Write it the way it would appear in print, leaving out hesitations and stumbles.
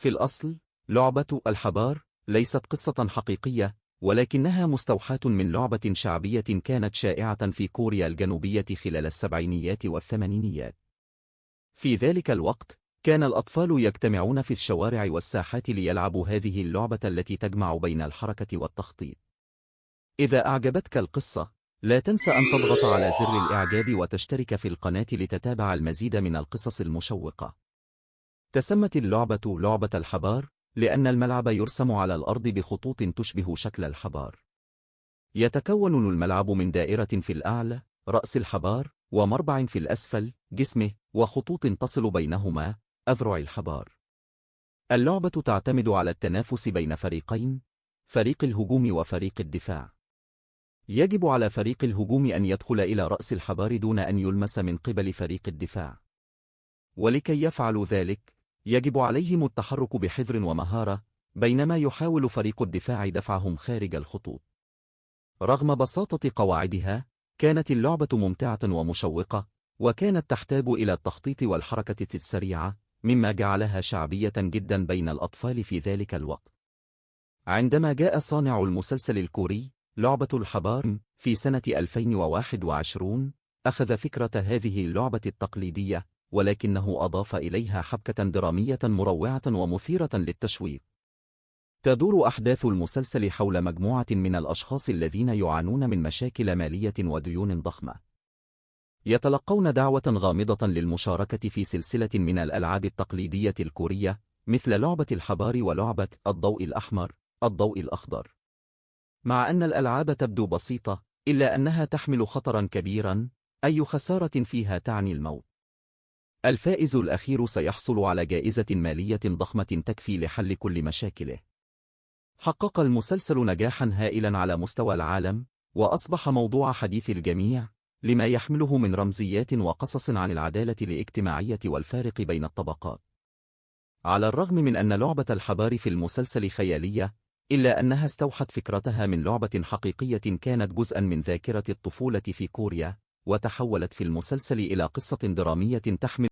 في الأصل، لعبة الحبار ليست قصة حقيقية، ولكنها مستوحاة من لعبة شعبية كانت شائعة في كوريا الجنوبية خلال السبعينيات والثمانينيات. في ذلك الوقت، كان الأطفال يجتمعون في الشوارع والساحات ليلعبوا هذه اللعبة التي تجمع بين الحركة والتخطيط. إذا أعجبتك القصة، لا تنس أن تضغط على زر الإعجاب وتشترك في القناة لتتابع المزيد من القصص المشوقة. تسمت اللعبة لعبة الحبار، لأن الملعب يرسم على الأرض بخطوط تشبه شكل الحبار. يتكون الملعب من دائرة في الأعلى، رأس الحبار، ومربع في الأسفل، جسمه، وخطوط تصل بينهما، أذرع الحبار. اللعبة تعتمد على التنافس بين فريقين، فريق الهجوم وفريق الدفاع. يجب على فريق الهجوم أن يدخل إلى رأس الحبار دون أن يلمس من قبل فريق الدفاع. ولكي يفعلوا ذلك، يجب عليهم التحرك بحذر ومهارة، بينما يحاول فريق الدفاع دفعهم خارج الخطوط. رغم بساطة قواعدها، كانت اللعبة ممتعة ومشوقة، وكانت تحتاج إلى التخطيط والحركة السريعة، مما جعلها شعبية جدا بين الأطفال في ذلك الوقت. عندما جاء صانع المسلسل الكوري، لعبة الحبار، في سنة 2021، أخذ فكرة هذه اللعبة التقليدية، ولكنه أضاف إليها حبكة درامية مروعة ومثيرة للتشويق. تدور أحداث المسلسل حول مجموعة من الأشخاص الذين يعانون من مشاكل مالية وديون ضخمة. يتلقون دعوة غامضة للمشاركة في سلسلة من الألعاب التقليدية الكورية، مثل لعبة الحبار ولعبة الضوء الأحمر، الضوء الأخضر. مع أن الألعاب تبدو بسيطة، إلا أنها تحمل خطرا كبيرا، أي خسارة فيها تعني الموت. الفائز الأخير سيحصل على جائزة مالية ضخمة تكفي لحل كل مشاكله. حقق المسلسل نجاحا هائلا على مستوى العالم، وأصبح موضوع حديث الجميع، لما يحمله من رمزيات وقصص عن العدالة الاجتماعية والفارق بين الطبقات. على الرغم من أن لعبة الحبار في المسلسل خيالية، إلا أنها استوحت فكرتها من لعبة حقيقية كانت جزءا من ذاكرة الطفولة في كوريا، وتحولت في المسلسل إلى قصة درامية تحمل